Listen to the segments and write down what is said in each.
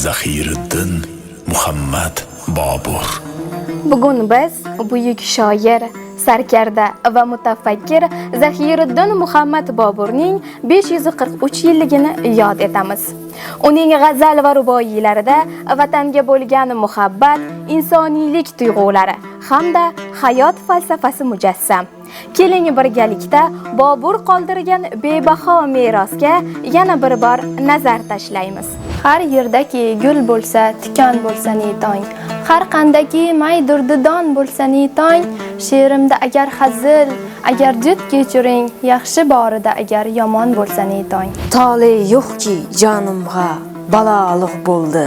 Zahiriddin Muhammad Bobur. Bugun biz buyuk shoir, sarkarda va mutafakkir Zahiriddin Muhammad Boburning 543 yilligini yod etamiz. Uning g'azal va ruboiylarida vatanga bo'lgan muhabbat, insoniylik tuyg'ulari hamda hayot falsafasi mujassam. Keling, birgalikda Bobur qoldirgan bebaho merosga yana bir bor nazar tashlaymiz. Har yerdaki gul bo'lsa, tikan bo'lsa tong. Har qandaki may durdidon bo'lsa tong. She'rimda agar hazil, agar jid kechiring, yaxshi borida agar yomon bo'lsa tong. Tole yo'qki jonimga baloliq bo'ldi.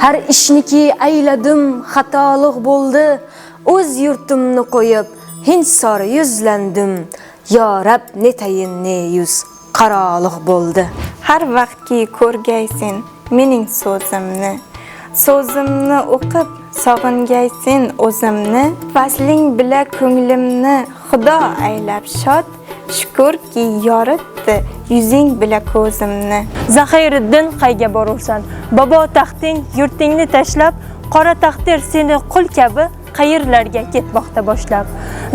Har ishniki ayladim xatoliq bo'ldi. O'z yurtimni qo'yib Hindsor yuzlandim. Yo Rab, netayin ne yuz qaroliq bo'ldi. Har vaqtki ko'rgaysen mening so'zimni, so'zimni o'qib sog'ingaysen o'zimni, vasling bila ko'nglimni Xudo aylab shod, shukurki yoritdi yuzing bila ko'zimni. Zahiriddin, qayga borursan? Bobo taxting, yurtingni tashlab, qora taqdir seni qul kabi qayerlarga ketmoqda boshlab.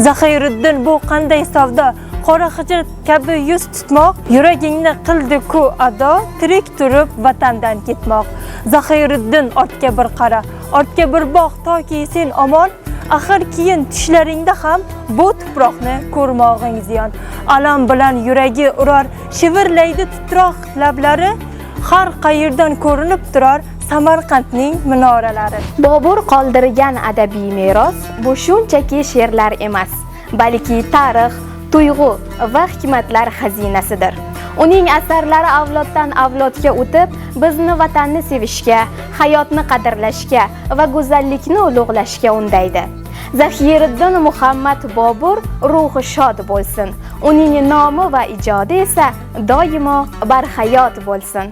Zahiriddin, bu qanday savdo? Qora hijr kabi yuz tutmoq, yuragingni qildi-ku ado, tirik turib vatandan ketmoq. Zahiriddin, ortga bir qara, ortga bir boq, toki sen omon, axir keyin tushlaringda ham bu tuproqni ko'rmog'ing ziyon. Alam bilan yuragi urar, shivirlaydi titroq lablari, har qayerdan ko'rinib turar Samarqandning minoralari. Bobur qoldirgan adabiy meros bu shunchaki she'rlar emas, balki tarix, tuyg'u va hikmatlar xazinasidir. Uning asarlari avloddan avlodga o'tib, bizni vatanni sevishga, hayotni qadrlashga va go'zallikni ulug'lashga undaydi. Zahiriddin Muhammad Bobur ruhi shod bo'lsin. Uning nomi va ijodi esa doimo barhayot bo'lsin.